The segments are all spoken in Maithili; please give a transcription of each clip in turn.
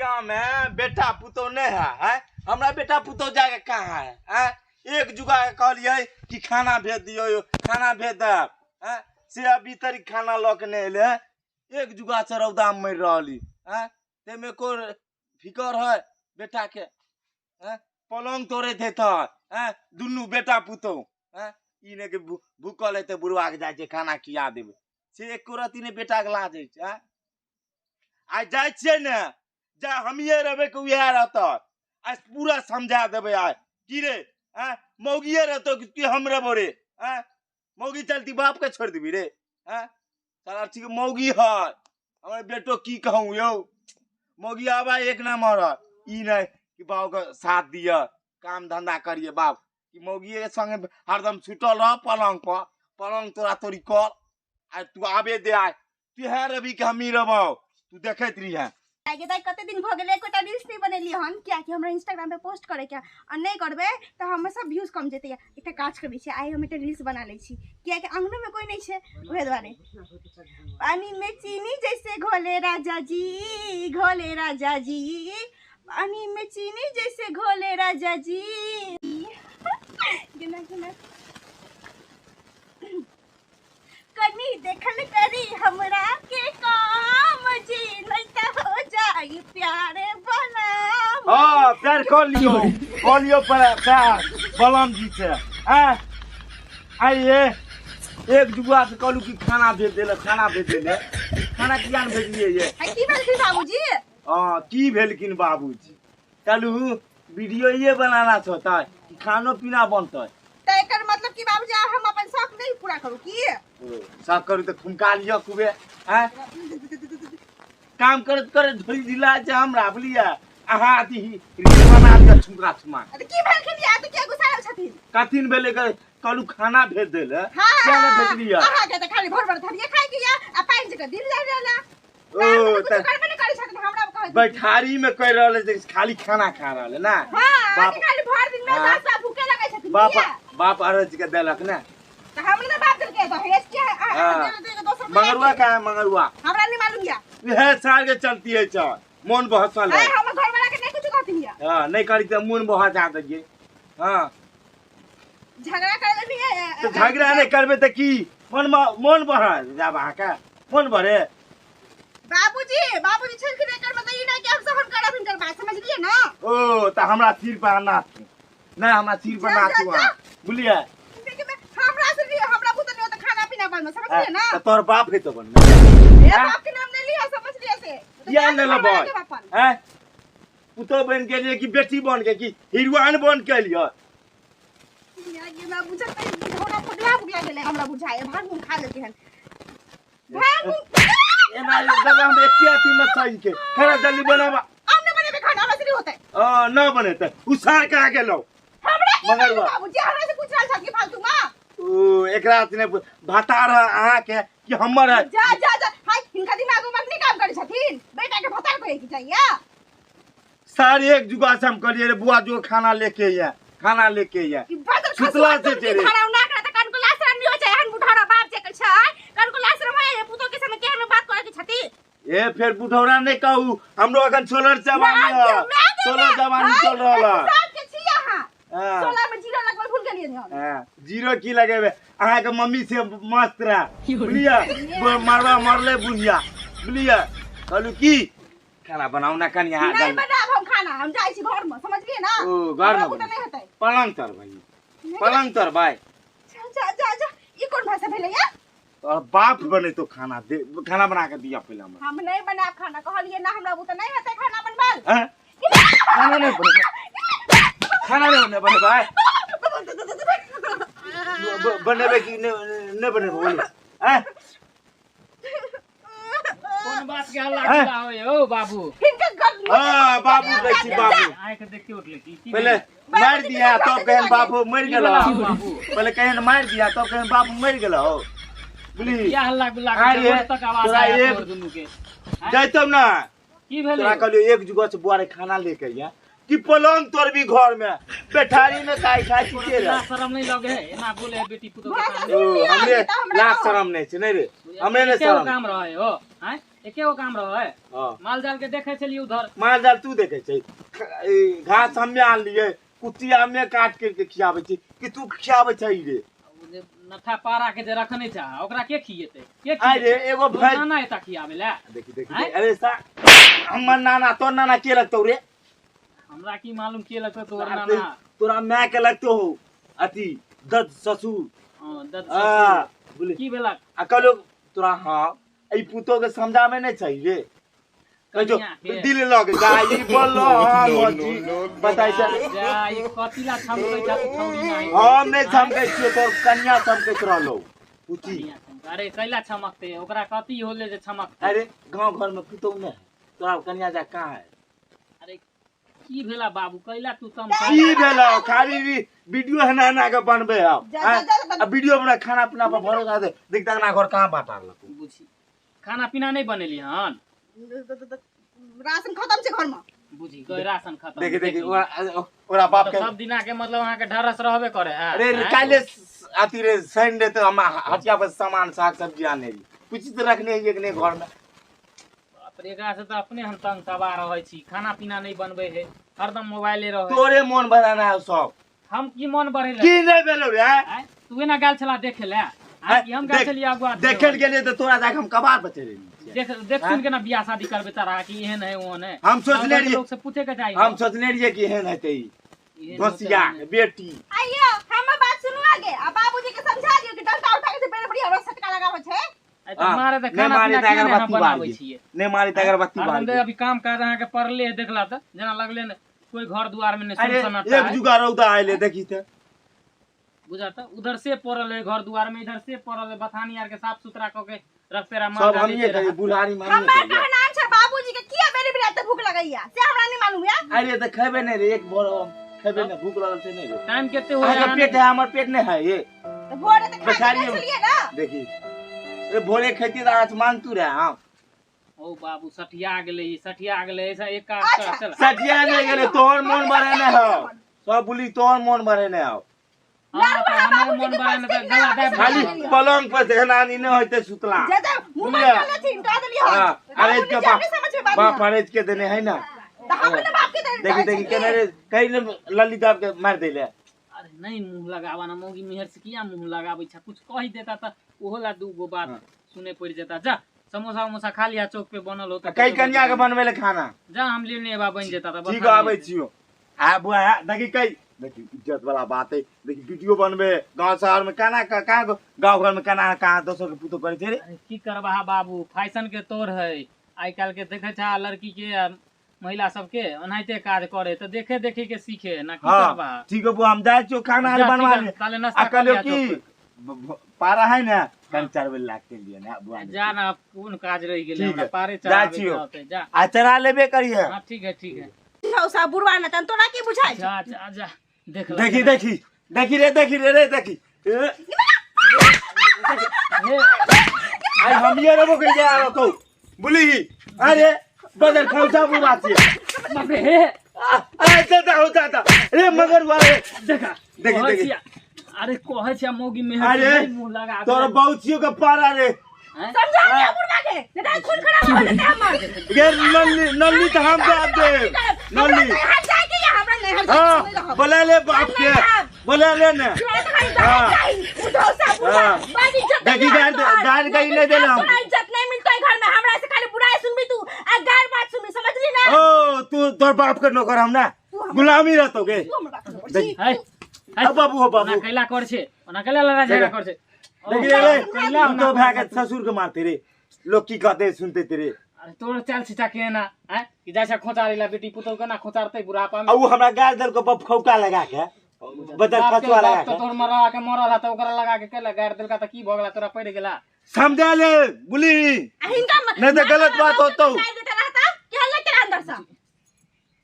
दुनिया में बेटा पुतोह नहीं है, हैं? हमरा बेटा पुतोह जाके कहाँ है, हैं? एक जुगा के कहलियै कि खाना भेज दियौ, खाना भेज देब, हैं? से अभी तक खाना लऽ के नहि एलै। एक जुगा से रौदा में मरि रहली, हैं? ताहिमे को फिकर है बेटा के, हैं? पलंग तोड़ैत हेतै, हैं? दुनू बेटा पुतोह, हैं? ई नहि कि भूखल हेतै बुढ़वा के जाइ छै खाना खिया देबै, से एको रत्ती नहि बेटा के लाज होइ छै, हैं? आइ जाइ छियै ने, जा हमिये रहबै कि उएह रहतै, आइ पूरा समझा देबै आइ। की रे, हैं? मौगिए रहतौ कि हम रहबो रे, हैं? मौगी चलती बाप के छोड़ि देबी रे, हैं? साला ठीक मौगी है हमर बेटो, की कहूँ यौ, मौगी आबा एक नंबर है। ई नहि कि बाप के साथ दिअ, काम धंधा करिए बाप, कि मौगिए के संगे हरदम छुटल रह पलंग पर, पलंग तोरा तोरी कर। आइ तू आबे दे, आइ तू है रवि के हमही रहबौ, तू देखैत रहिहे। आगे दाइ कते दिन भऽ गेलै एकोटा रील्स नहि बनेलियै हन, कियाकि हमरा इंस्टाग्राम पे पोस्ट करे के आ नहि करबै तऽ हमर सब व्यूज कम जेतै। एकटा काज करै छी, आइ हम एकटा रील्स बना लै छी, कियाकि अंगनो में कोई नहीं छै, उहे दुआरे। पानी में चीनी जैसे घोले राजा जी, घोले राजा जी, पानी में चीनी जैसे घोले राजा जी। गेना गेना कनी देखल करी हमरा के काम जी, नहीं तो हो जाई प्यारे बलम। हाँ, प्यार कर लियो, कर लियो प्यार बलम जी से, हैं? आइए एक जुआ से कहलू कि खाना भेज देले, खाना भेज देले, खाना किया ने भेजलिए ये? आ, की भेलखिन बाबूजी? हाँ, की भेलखिन बाबूजी? कहलू वीडियो ये बनाना छौ कि खानो पीना बनतै। तऽ एकर मतलब कि बाबूजी आब हम अपन शौक नहीं पूरा करू की? ओ, शौक करू तऽ ठुमका लिअ खूबे, हैं? काम करैत करैत झोली ढिला छै हमरा, बुझलियै? अहाँ अथी रील बना लिअ ठुमका ठुमा। तऽ की भेलखिन या तऽ किया गुस्सा आयल छथिन? कथिन भेलै? कहलू खाना भेज देले, हाँ, किया नहि भेजलियै? अहाँ के तऽ खाली भर भर थरिये खाय के या आ पानि जकाँ दिल जाइ रहला। ओ, तऽ करबे नहि करै छथिन, हमरा कहै छथिन। बैठारी में कहि रहल है खाली खाना खा रहल है ना। हाँ, बाप खाली भर दिन में हाँ। 10 टा भूखे लगै छथिन। बाप किया? बाप अरज के देलक ने। तऽ हमरा तऽ बाप देलकै दहेज के, हाँ। दोसर कोई मंगरुआ का है मंगरुआ? हमरा नहीं मालूम या। इहे साल के चलती है चल मोन बहसल है। हमर घर वाला के नहीं कुछ कहती है। हां, नहीं करी त मोन बहा जा दइए। हां, झगड़ा करे नहीं है। तो झगड़ा नहीं करबे त की मन मोन बहा जाब अहाँ के मोन भरे। बाबूजी, बाबूजी छलखिन एकर मतलब ई नहीं कि हम सहन करब हिनकर बात, समझलिए ना? ओ त हमरा सिर पर नाचू नहीं, हमरा सिर पर नाचू अहाँ, बुझलिए? हमरा से नहीं, हमरा बुते नहीं होता खाना पीना बनबे, समझलिए ना? त तोहर बाप है तो बनबे। ए बाप के नाम नहीं लिया, समझ लिया से। किया नहीं लेबै? हैं? पुतोह बन के लिए कि बेटी बन के कि हीरोइन बन के लिए? ये ना बुझत नहीं, बुझौना पगला बुगला गेलै हमरा बुझाए, भांग मुंह खा लेलकै हन। भांग मुंह एना जब हम एक अथी में सही के खाना जल्दी बनाबा। हम नहीं बनेबे खाना, हमरा से नहीं होतै। आ, न बनेतै उसार कहाँ गेलौ? हमरा की मगर मालूम बाबूजी, हमरा से पूछ रहल छथि फालतू मां। ओ एकरा से नहि भतार है अहाँ के कि हमर है? जा जा जा, हाय हिनका दिमाग उमाग नहीं काम करै छथिन, बेटा के भतार कहै के चाहिए। सारे एक जुगा से हम कहलिए रे बुआ जो खाना लेके आइए, खाना लेके आइए। सुतला से तेरे। धराउ ना करा त कनको लाश रानी हो जाए, हन बुढ़ौरा बाप जे के छै, कनको लाश रे होय पुतो के संग केहन बात करे के छथि? ए फेर बुढ़ौरा नहीं कहू, हमरो अखन सोलर जवानी है, सोलर जवानी चल रहल है। साल के छी अहाँ। हाँ। 16 में जीरो लगबल भूल गेलियै हम। हाँ, जीरो की लगेबे? अहाँ के मम्मी से मस्त रह, बुझलियै? मरवा मरले बुढ़िया, बुझलियै? कहलू की खाना बनाउ ना कनि अहाँ नहीं बनाब हम खाना, हम जाइ छी घर में, समझलियै ना? ओ घर में हमरा बुते नहीं हेतै। पलंग तर भाई, पलंग तर भाई। जा जा जा जा, ई कोन भाषा भेलै या? तोहर बाप बने तो खाना दे, खाना बना के दिया पहले हमरा। हम नहीं बनाब खाना, कहलियै ना हमरा बुते नहीं हेतै खाना बनबल। हैं? खाना नहीं बनेबै, खाना नहीं बनेबै भाई। बनेबै कि नहीं बनेबै बोलू? हैं? कोन बात के हल्ला गुल्ला होय हो बाबू? हिनकर घर हां, बाबू कहै छी बाबू। आँखि देखि उठले की की पहले मार दिया तब कहन बाबू मरि गेल। पहले कहन मार दिया तब कहन बाबू मरि गेल हो। बुझली? क्या हल्ला गुल्ला के तक आवाज आया तोर दुनू के? जैतौ ना। की भेलै? तोरा कहलियो एक जुगा से बुआ रे खाना लेके आइया कि पलंग तोड़ भी घर में बैठारी में खाई खाई छुटे रहे। शरम नहीं लगे है एना बोले है बेटी पुतोह के। ओ हमरे लाज शरम नहीं छै नहीं रे, हमरे नहीं शरम काम रहे हो। हैं? एके गो काम रहे हां। माल जाल के देखे छलियै उधर। माल जाल तू देखे छै, घास हमे आनलियै, कुट्टी हमे काट के खियाबै छी कि तू खियाबै छै रे? ओ जे नथा पारा के जे रखने छै ओकरा के खियेतै? के अरे एगो भैंस नाना एता खियाबै ले। देखी देखी। अरे सा हमर नाना, तोर नाना के लगतौ रे? हमरा की मालूम के लगतौ तोर नाना। तोरा my के लगतौ हो अथी दद ससुर। हां दद ससुर। की भेलक? आ कहलो तोरा हां ई पुतो के समझावे नहीं चाहिए रे। कहियो दिल लग जाई बोलो मजी बताई जा ई कथिला छमकै छ छौरी नाही। हम नहीं छमकै छियो, तोर कन्या छमकैत रहलो पुती। अरे कैला छमकते ओकरा कथी होले जे छमकते? अरे गांव घर में पुतो नहीं तोरा कन्या जा कहां है? अरे की भेला बाबू कैला तू तम की भेला? खाली वीडियो हना हना के बनबे आ वीडियो बना खाना पीना पर भरोसा दे। देख ना घर कहां बाटा लको बुझी। खाना पीना नहीं बनेली हन? राशन खत्म छै घर में बुझी। गई राशन खत्म। देखी देखी ओरा बाप के सब दिना के मतलब अहाँ के ढरस रहबे करे है। अरे काले अथी रे संडे तो हम हटिया पर सामान साग सब्जी आने री पूछी तो रखने है एक ने घर में। बाप रे एकरा से तो अपने हम तंग तबाह रहै छी। खाना पीना नहीं बनबे है, हरदम मोबाइले रहे। तोरे मन बढ़ाना है सब। हम की मन बढ़ेले की नहीं भेलो रे? तू एना गेल छला देखे ले हम गेल छलियै अगुआ देखे गेलियै त तोरा जाके हम कबार बचेले। देख देख सुन के ना बियाह शादी करबे तारा कि एहन है ओहन है। हम सोचले रहिए लोग से पूछे के चाहिए। हम सोचले रहिए कि एहन हेतै घोसिया बेटी। आइयो हमर बात सुनू आगे आ बाबूजी के समझा दियो कि डंडा उठा के बेरे बड़ी हमरा सटका लगाबै छै। ए त मारे त खाना पीना के बनाबै छियै। नै मारे त अगरबत्ती बार। हम अभी काम काज अहाँ के पड़ले है देखला त जेना लगले ने कोई घर दुआर में ने सुनसनाटा। एक जुगा रौदा आइले देखी त बुझाता उधर से पड़ल है घर दुआर में, इधर से पड़ल है। बथानी यार के साफ सुथरा क के रखते रहा। सब हम ये कहे बुढ़ारी मामी हमर कहना छै बाबूजी के किया बेरे बेरे त भूख लगैया से हमरा नहीं मालूम है। अरे त खेबे नहीं रे, एक भोर खेबे नहीं, भूख लगल छै नहीं रे। टाइम केते हो अहाँ के पेट है, हमर पेट नहीं है ये। त भोरे त खा के छलिए ना। देखी रे भोरे खेती त आज मांगतू रे। हां ओ बाबू सठिया गेलै, सठिया गेलै। ऐसा एक काज कर चल। सठिया नहीं गेलै, तोहर मन बढ़ेने हो सब बोली, तोहर मन बढ़ेने हो। खाली पलंग पर देहनानी नहीं होते सुतला। अरेज के बाप अरेज के देने है ना। देखी देखी केने रे कहीं ने ललित के मार देले। अरे नहीं मुंह लगावा ना मौगी मेहर से किया मुंह लगाबै छ? कुछ कहि देता त ओहो ला दू गो बात सुने पड़ जेता। जा समोसा उमोसा खा लिया चौक पे बनल होता। कई कन्या के बनबे ले खाना जा हम लेने बा बन जेता त। ठीक आबै छियो। आ बुआ देखी कई देखी इज्जत वाला बात है। देखी वीडियो बनबे गांव शहर में केना कहाँ गांव घर में केना कहाँ दोसर के पुतो करे छै रे। की करबा बाबू फैशन के तोर है आइ काल्हि के। देखे छा लड़की के महिला सबके ओनाहिते काज करे त देखे देखे के सीखे ना। की करबा? ठीक है बुआ हम जाइ छियो खाना आर बनवा ले। ताले नाश्ता आ कहलियो की पारा है ना कन 4 बजे लाग के लिए ना बुआ। जा ना कोन काज रहि गेलै हमरा पारे चढ़ा के जा आ चढ़ा लेबे करिए। हां ठीक है ठीक है। हौसा बुढ़वा ना तन तोरा की बुझाइ? जा जा जा देख देखी देखी देखी रे देखी रे रे देखी। आई हम ये रबो के जा रहो तो बोली। अरे बदल खौसा बुढ़वा छी बाप रे। हे अरे दादा हो दादा रे मगर वाले देखा देखी देखी। अरे कहै छै मौगी में अरे मुंह लगा तोर बहुचियो के पारा रे। समझा दिया बुढ़वा के नहीं त खून खराब हो जेतै हमर। गे नल्ली नल्ली त हम दे दे नल्ली हाथ जाय के हमरा नहीं हर जाय। बोला ले बाप के बोला ले ने। देखी गार गार कहीं नहीं देला हम। इज्जत नहीं मिलतो घर में हमरा से, खाली बुराई सुनबी तू आ गार बात सुनबी समझली ना। ओ तू तोर बाप के नौकर हम ना गुलामी रहतो गे। देखी अब बाबू हो बाबू ओना कैला कर छे, ओना कैला लड़ा झगड़ा कर छे। देखी रे तू तो भाग के ससुर के मारते रे लोग की कहते सुनते तेरे। अरे तोर चाल छिटा के ना हैं कि जाय छै खोचारी ला बेटी पुतौ के ना खोचारतै बुढ़ापा में। आ उ हमरा गाल दल के बप खौका लगा के बदल खचवा लगा के तोर मरवा के मरल त ओकरा लगा के केला गाड़ देलका त की भ गेला तोरा पड़ गेला। समझा ले बोली हिनका नहीं त गलत बात होतौ। के हल्ला के अंदर से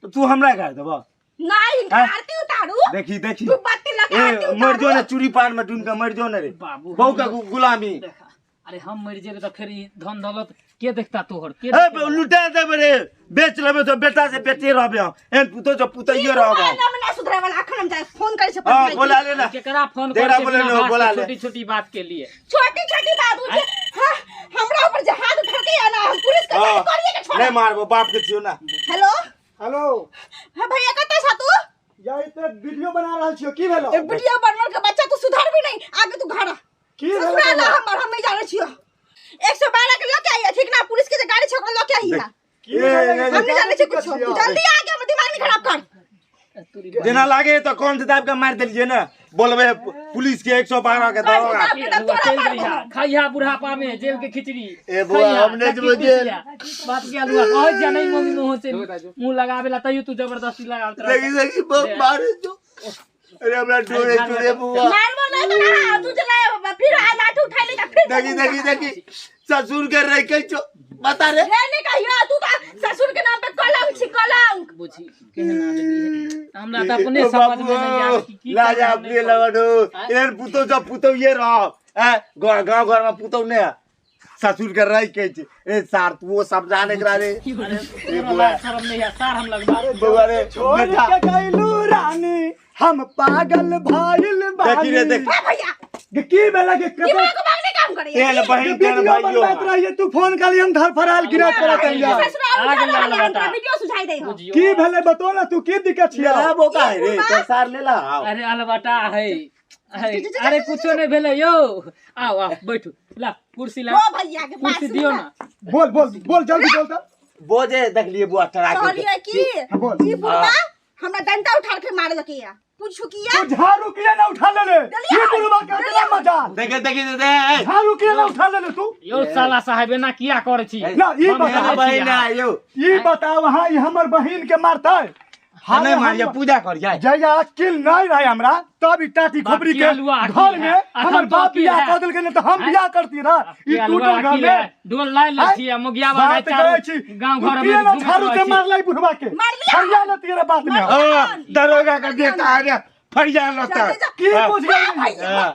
तो तू हमरा गाड़ देबो नहीं हिनका आरती उतारू। देखी देखी तू बत्ती लगा आरती उतारू। मर जो ने चूड़ी पान में ढूंढ के मर जो ने रे बाबू बहू का गुलामी। देखा अरे हम मरि जेबै तऽ फेर ई धन दौलत के देखता तोहर के ए देखता? लुटा देबै रे बेच लेबै तो बेटा से बेटे रहबे हम एहन पुतौ जो पुतैयो रहबे हम। ना सुधरे वाला अखन हम जाय फोन करै छै हाँ पंचायत। बोला ले ना केकरा फोन देरा करै छै बोले बिना लो, बात बोला के, ले। छोटी छोटी बात के लिए छोटी छोटी बात उ जे हाँ, हमरा ऊपर जे हाथ उठा के ना हम पुलिस के हाँ, करिए के छोड़ नहीं मारबो बाप के छियो ना हेलो हेलो हाँ भैया कतऽ छा तू या इते वीडियो बना रहल छियो की भेलो एक वीडियो बनवल के बच्चा तू सुधर भी नहीं आगे तू घर आ। की भेलो ससुराल तोरा? हमर हम नहीं जाने छियो 112 के लके आइए ठीक ना पुलिस के जे गाड़ी छै ओकरा लके आइए की भेलो? हम नहीं जाने छियै कुछ तू जल्दी आ के हमर दिमाग नहीं खराब कर तोरी जेना लागे तो कौन से दाब के मार देलिए ना बोलबे पुलिस के 112 के दरोगा दाब के दाब तोरा चल मारबो जइहा, खइहा बुढ़ापा में जेल के खिचड़ी ए बुआ, खइहा, हम नहीं चक्की जेबै जेल। पीसिया। बाप के अलुआ कहै छियै नहीं मम्मी मुँह से मुँह लगावे ला तैयो तू जबरदस्ती लगावत रह देखी देखी बम मारे जो अरे हमरा डोरे चोरे बुआ मारबो नहीं तो ना तू चला फिर आ लाठी उठा ले फिर देखी देखी देखी ससुर के रह के जो बता रे रे नहीं कहियो तू तो ससुर के नाम पे कलंक छी कलंक बुझी केहन आदमी है हमरा तऽ अपने समझ में नहीं आवे कि की ला जा करना, अपने नहीं करना। लगो एहन पुतौ जब पुतौ ये रह ए गांव घर में पुतौ ने ससुर के रह के छै ए सार तू वो सब जाने करा रे अरे ए तोरा बुआ लाज शरम नहीं है सार हम लगबा बउआ रे छोड़ बेटा के गइलू रानी हम पागल भइल देखी रे बानी देख ए भैया के की भेला के कतौ दिमाग उमाग नहीं काम करे एहन बहिन तेहन वीडियो भाइयो बनबैत रहिए तू फोन करी हम धर फराल गिरा करत रहिए ससुराल आग जा रहल लगा है, हम तोरा बता। वीडियो सुझाई दे हो बुझियो की भेलै बतो ना तू की दिक्कत छियै लेला बोका है रे तोर सार लेला आओ अरे अलबटा है अरे अरे कुछो नहीं भेलै यौ आओ आओ बैठू ला कुर्सी ला ओ भैया के पास कुर्सी दियो ना बोल बोल बोल जल्दी बोल त बोझे देखलिए बुआ टरा के कहलिए कि बोल। ई बुढ़वा हमरा डंडा उठा के मारलकै या पूछू किया तू झाड़ू किया ना उठा ले ले जल्दी ये आ। बुढ़वा के इतना मजा देखे देखे दे झाड़ू किया ना उठा ले ले तू यौ साला साहेब एना किया करै छी ना ई हम बताओ एना बहिन आयो ई बताओ हाँ ई हमर बहिन के मारतै नहीं मारिए पूजा कर जाए जहिया अकिल नहीं रहे हमरा तब ई टाटी बाप खोपड़ी की के हलुआ अकिल घर में है। अखन हमर तो बाप अकिल बियाह है। कऽ देलकै नहीं तऽ हम बियाह करती रह ई टूटल घर में डोल लाइ लै आँय? छी आ मोगिया बाबा बात करै छी गाँव तू घर में किया ना घुमैत झाड़ू रहै से छी। मारलै बुढ़वा के मारलियै। फरिया लेती रे बात में हाँ, दरोगा का बेटा है रे फरिया लता जा, जा, की बुझ गेली हाँ।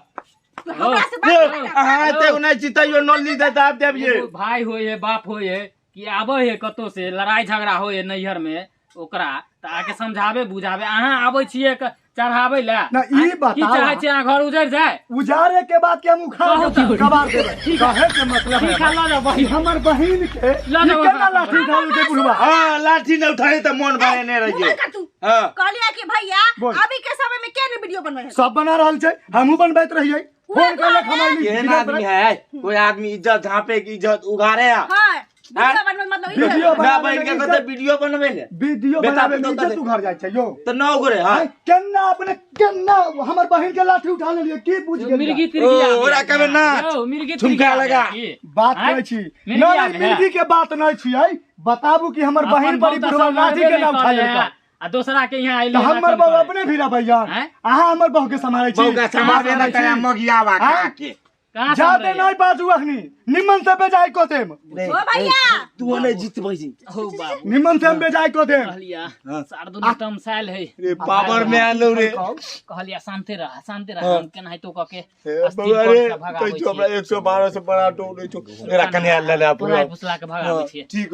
तू हमरा से बात ये, कर अहाँ एते नहि छी तैयो नली दे दाब देब ये एगो भाई होइ है बाप होइ है कि आबै है कतौ से लड़ाई झगड़ा होइ है नैहर में ओकरा तऽ आके समझाबे बुझाबे अहाँ आबै छियै चढ़ाबै लए ना, ई आँय? की बताउ चाहै छियै अहाँ घर उजड़ि जाय उजारे के बाद के हम उखाड़ कहू के तऽ। कबार देबै कहे के मतलब ठीक है है लऽ जाउ कि बहिन हमर बहिन के लऽ ई जाउ केना ओकरा। लाठी उठाल के बुढ़वा हाँ लाठी न उठाई तऽ मोन बनेने रहिए मोबाइल कर तू हाँ कहलिए कि भैया बोल। अभी के समय में के नहीं वीडियो बनबै है सब बना रहल छै हमहूँ बनबैत रहियै फोन कैलक हम अयली केहन आदमी है कोई आदमी इज्जत झाँपे की इज्जत उघारे है हां वीडियो बनबै मतलब ई वीडियो है। ना बनाबै बहिन के में कहते वीडियो बनबै ले वीडियो बेटा बनाबै में पुतोह इज्जत तऽ- उघर जाइ छै यौ तऽ नौ गोरे हाँ आँय, केना अपने केना हमर बहिन के लाठी उठा लेलियै की बुझ गेलियै मिर्गी तिर्गी ओ, आबि ओकरा गेल। कहबै नाच। यौ, मिर्गी झुमका तिर्गी आबि लगा। गेल की? बात आँय? करै छी मिर्गी नहि आबि गेल। मिर्गी के बात नहि छियै बताबू कि हमर अपन बहिन बड़ी बहु तऽ बुढ़वा लाठी सम्हारबे केना नहि उठा करै लेलकै है, आ दोसरा के यहाँ अयलै तऽ हमर बहू अपने भी भैया आँय? अहाँ हमर बहू के सम्हारै छी बहू के सम्हारे न कया मगियावा आँय? के कहाँ जादे सम्हारैया? नहि बाजू अखनी निमन से बेजाय कऽ देम ओ भैया तू नहि जीतबै छी हो बाबू निमन से हम बेजाय कऽ देम कहलिया हाँ। सार दुनू तमसायल है रे पावर में आलो रे कहलिया शान्ते रह शान्ते रह हाँ। हम केनाहितो कऽ के हे अस्थिर बउआ कऽ रे के भगाबै कहै छौ हमरा छियै 112 से बड़ा डोर छौ मेरा कन्या ले ले पुराय फुसला के भगाबै हाँ, छियै ठीक।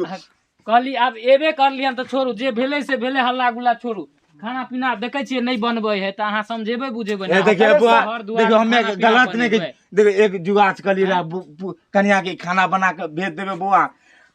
कहली आब एबे करलियन तऽ छोड़ू जे भेलै से भेलै हल्ला गुल्ला छोड़ू खाना पीना देखै छियै नहि बनबै है तऽ अहाँ समझेबै बुझेबै ए ने देखिए बुआ घर दुआर देखियो हमे खाना पीना गलत नहीं बनेबै। देखो एक जुगाड़ कली रहा कन्या के खाना बना के भेज देबे बुआ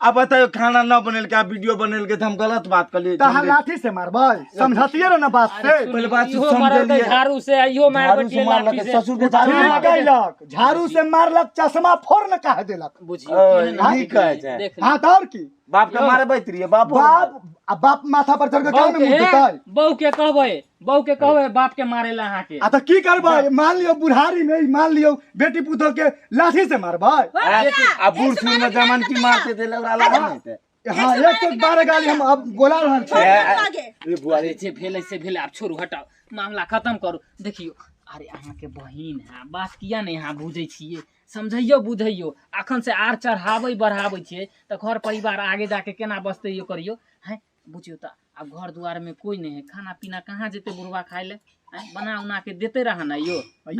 अब बताइयो खाना न बनेलके आ वीडियो बनेलके तऽ हम गलत बात कलिए तऽ अहाँ लाठी से मारबै समझतियै रह ने बात से अरे सुन, पहिले बात इहो समझ मारलकै लियै। झाड़ू से इहो मारि झाड़ू से बैठलै मारलकै, लाठी से ससुर के झाड़ू ठीक मारलकै। कैलक झाड़ू से मारलक चश्मा फोड़ ने काहे देलक बुझियौ ओ, केहन ई आदमी कहै छै। देख हाँ तऽ आओर की बाप के मारबैत रहिए बाप बाप आ बाप माथा पर चढ़ के बहू कान में के मुँह देतै बहू के कहबै बहू के कहबै बाप के मारे ला अहाँके आ तऽ की करबै मान लियौ बुढ़ारी में मान लियौ बेटी पुतोह के लाठी से मारबै आ बूढ़ सूढ़ में जमन की मारते थे ओकरा लाज नहीं थे हाँ 112 गाली हम अब बोला रहल छी आगे रे बुआ अरे जे भेलै से भेलै आब छोड़ू हटाउ मामला खत्म करू देखियौ अरे अहाँके बहिन है बात किया नहि अहाँ बुझै छियै समझैयौ बुझैयौ अखन से आर चढ़ाबै बढ़ाबै छियै तऽ घर परिवार आगे जाके केना बसतै यो करियौ हैं बुझियौ तऽ आब घर दुआरमे कोइ नहि है खाना पीना कहाँ जेतै बुढ़वा खाइ लए आँय बना उना के देते रह ना यौ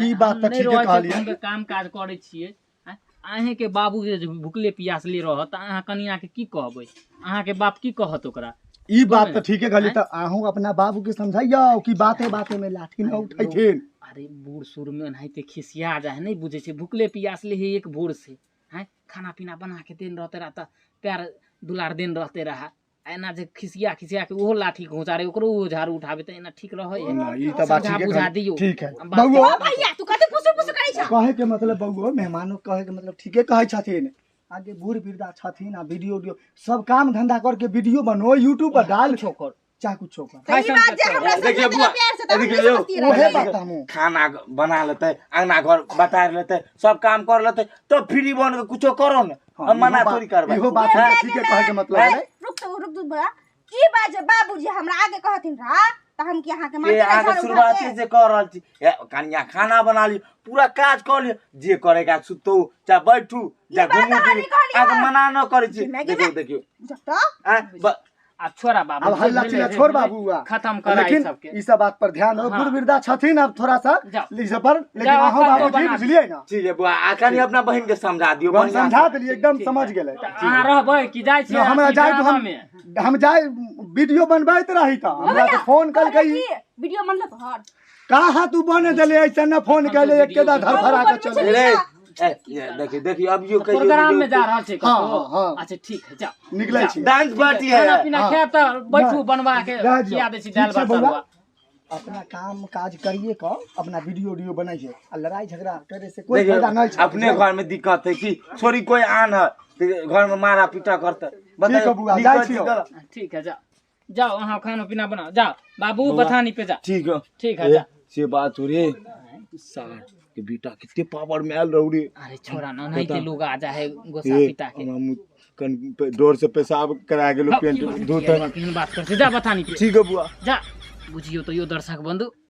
ई बात तऽ हम नहि ठीके रहै छियै, कहलियै। हम तऽ काम काज करै छियै आँय अहें के बाबू जे भुखले पियासले रहत अहाँ कनिया के की कहबै? अहाँ के बाप की कहत ओकरा? ई बात तऽ ठीके कहली। तऽ अहूँ अपना बाबू के समझाइयो कि बाते बाते में लाठी न उठैथिन। अरे बूढ़ सूढ़ में एनाहिते खिसिया जाए है, नहीं बुझे छै, भुखले पियासले है एक भोर से, हैं खाना पीना बना के देन रहते रहा तऽ प्यार दुलार देन रहते रहा, एना जे खिसिया खिसिया के ओहो लाठी घोंचारे ओकरो ओहो झाड़ू उठाबे तऽ एना ठीक रहै है। ना, ई तऽ बात समझा ठीके बुझा कहली। दियौ। ठीक है बात बउआ। ओ भैया तू कते फुसु फुसु करै छ? कहे के मतलब बउआ, मेहमानो कहे के मतलब ठीके कहै छथिन। आगे बूढ़ वृद्धा छथिन आ वीडियो उडियो सब काम धंधा करके वीडियो बनो यूट्यूब पर डाल कुछो कर चाहे कुछो कर। तऽ ई बात जे हमरा देखिए समझा बुआ, देला प्यार से तऽ हम देखिए नहीं यौ, समझतियै ओहे रहे। बात हमहूँ। खाना बना लेते, अंगना घर बटार लेते, सब काम कर लेते, तो फ्री बन के कुछो करो ना। हाँ, हम मना इहो बात- थोड़ी करबै। इहो बात गे, ठीके गे, कहे के मतलब है। रुक तो रुक दू बड़ा। ई बात जे बाबूजी हमरा आगे कहथिन रहा तऽ हम की अहाँके के मारते अहाँके झाड़ू उठा शुरुआते के? से कह रहल छी, ए, कनिया खाना बना लियौ, पूरा काज कऽ लियौ, जे करे के सुतू चाहे बैठू चाहे बात घुमू अहाँ फिरू, नहि कहलियै अहाँके हँ। मना न करै छी। गे, गे, देखियौ गे। देखियौ बुझ तऽ आँय, आब छोड़ा बाबू, अब हल्ला जे चिल्ला भेलै, छोड़ भेलै, बाबू आ। खत्म करा ई लेकिन सबके। ई सब बात पर ध्यान हो। हाँ। बूढ़ वृद्धा छथिन अब थोड़ा सा जाओ। ई सब पर, लेकिन जाओ, अहूँ अपन तो बाबूजी बना बुझलियै ना। ठीक है बुआ, आ कनि अपना बहिन के समझा दियौ, हम बढ़िआँ समझा से। देलियै, एकदम ठीक समझ है। गेलै। तऽ अहाँ रहबै कि जाइ छियै? ना, हमरा अथी जाय ड्रामा हम में? हम जाय वीडियो बनबैत रही तऽ हमरा तऽ फोन कहलियै कलकै। की, वीडियो बनल तोहर? कहाँ तू बने देले ऐसे न फोन हम तो कैले वीडियो एके दा धरफड़ा के बनबै चले। रे, छलियै। ए, ये, देखियौ देखियौ अभियो कहियौ प्रोग्राम में जा रहल छै हाँ, कतौ? हाँ, हाँ। अच्छा ठीक है, जाओ। निकलै छी। डांस पार्टी है। खाना पीना हाँ। खायब तऽ बैठू बनवा के रह जाओ। खिया दै छी ठीक दालि छै भात बौआ। तरुआ। अपना काम काज करिए कऽ अपना वीडियो उडियो बनाइए आ लड़ाई झगड़ा करे से कोई देखियौ, फायदा नहीं छै। अपने घर में दिक्कत है कि छोरी कोई आन है तऽ घर में मारा पीटा करते। ठीक है बुआ, जाइ छियौ। ठीक है, जाओ जाओ अहाँ खाना पीना बनाओ, जाओ बाबू बथानी पे जाओ। ठीक है ठीक है, जा। से बात हो रे, सार के बेटा कितने पावर में आयल रहू रे। अरे छोड़ा ना, नहीं के लोग आ जाए गोसा ए, पिता के। हमरा मुँह कन डोर से पेशाब करा गेलो, हौ, पेंट की बात धोते। केहन बात कर छै, जा बथानी पे। ठीक है बुआ, जा। बुझियौ तो यो दर्शक बंधु।